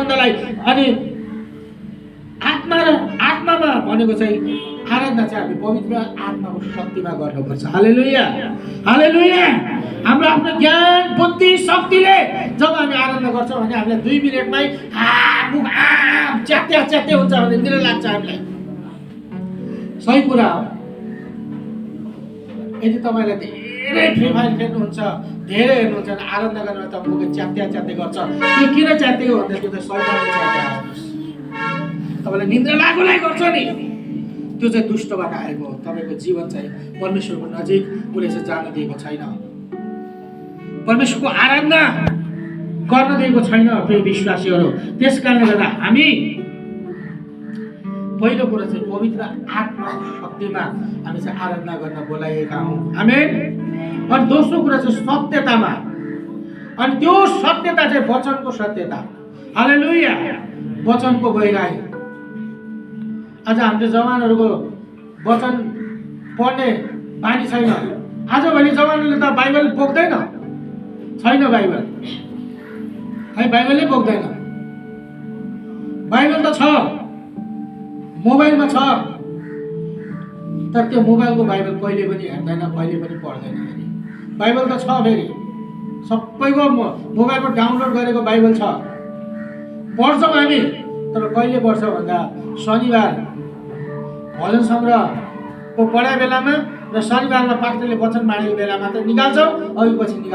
आनन्दलाई अनि आत्मामा भनेको चाहिँ आराधना चाहिँ हामी पवित्र आत्माको शक्तिमा गर्नुपर्छ। हालेलुया हालेलुया। हाम्रो आफ्नो ज्ञान बुद्धि शक्तिले जब हामी आराधना गर्छौँ भने हामीलाई 2 मिनेटमै मुख च्यात्ते हुन्छ भने निद्रा लाग्छ हामीलाई। सही कुरा हो। यदि तपाईँलाई धेरै फ्री फायर खेल्नुहुन्छ, धेरै हेर्नुहुन्छ भने आराधना गर्नुमा त मुख च्यात्ते गर्छ। त्यो किन च्यात्ते हो भन्दा त्यो त शैतानले च्यात्ते आउँछ। तपाईँलाई निद्रा लागुलाई गर्छ नि, त्यो चाहिँ दुष्टबाट आएको हो। तपाईँको जीवन चाहिँ परमेश्वरको नजिक कुनै चाहिँ जान दिएको छैन, परमेश्वरको आराधना गर्न दिएको छैन प्रिय विश्वासीहरू। त्यस कारणले गर्दा हामी पहिलो कुरा चाहिँ पवित्र आत्मा शक्तिमा हामी चाहिँ आराधना गर्न बोलाइएका हौँ। आमेन। अनि दोस्रो कुरा चाहिँ सत्यतामा, अनि त्यो सत्यता चाहिँ वचनको सत्यता। हालेलुया। वचनको गहिराई। आज हाम्रो जवानहरूको वचन पढ्ने बानी छैन। आजभोलि जवानले त बाइबल बोक्दैन, छैन बाइबल, है बाइबलै बोक्दैन। बाइबल त छ, मोबाइलमा छ, तर त्यो मोबाइलको बाइबल कहिले पनि हेर्दैन, कहिले पनि पढ्दैन। बाइबल त छ, फेरि सबैको मोबाइलमा डाउनलोड गरेको बाइबल छ, पढ्छौँ हामी। तर कहिले पढ्छ भन्दा शनिबार भजन सङ्ग्रहको पढाइ बेलामा र शनिबारमा पास्टरले वचन बाँडेको बेलामा त निकाल्छौँ, अघि पछि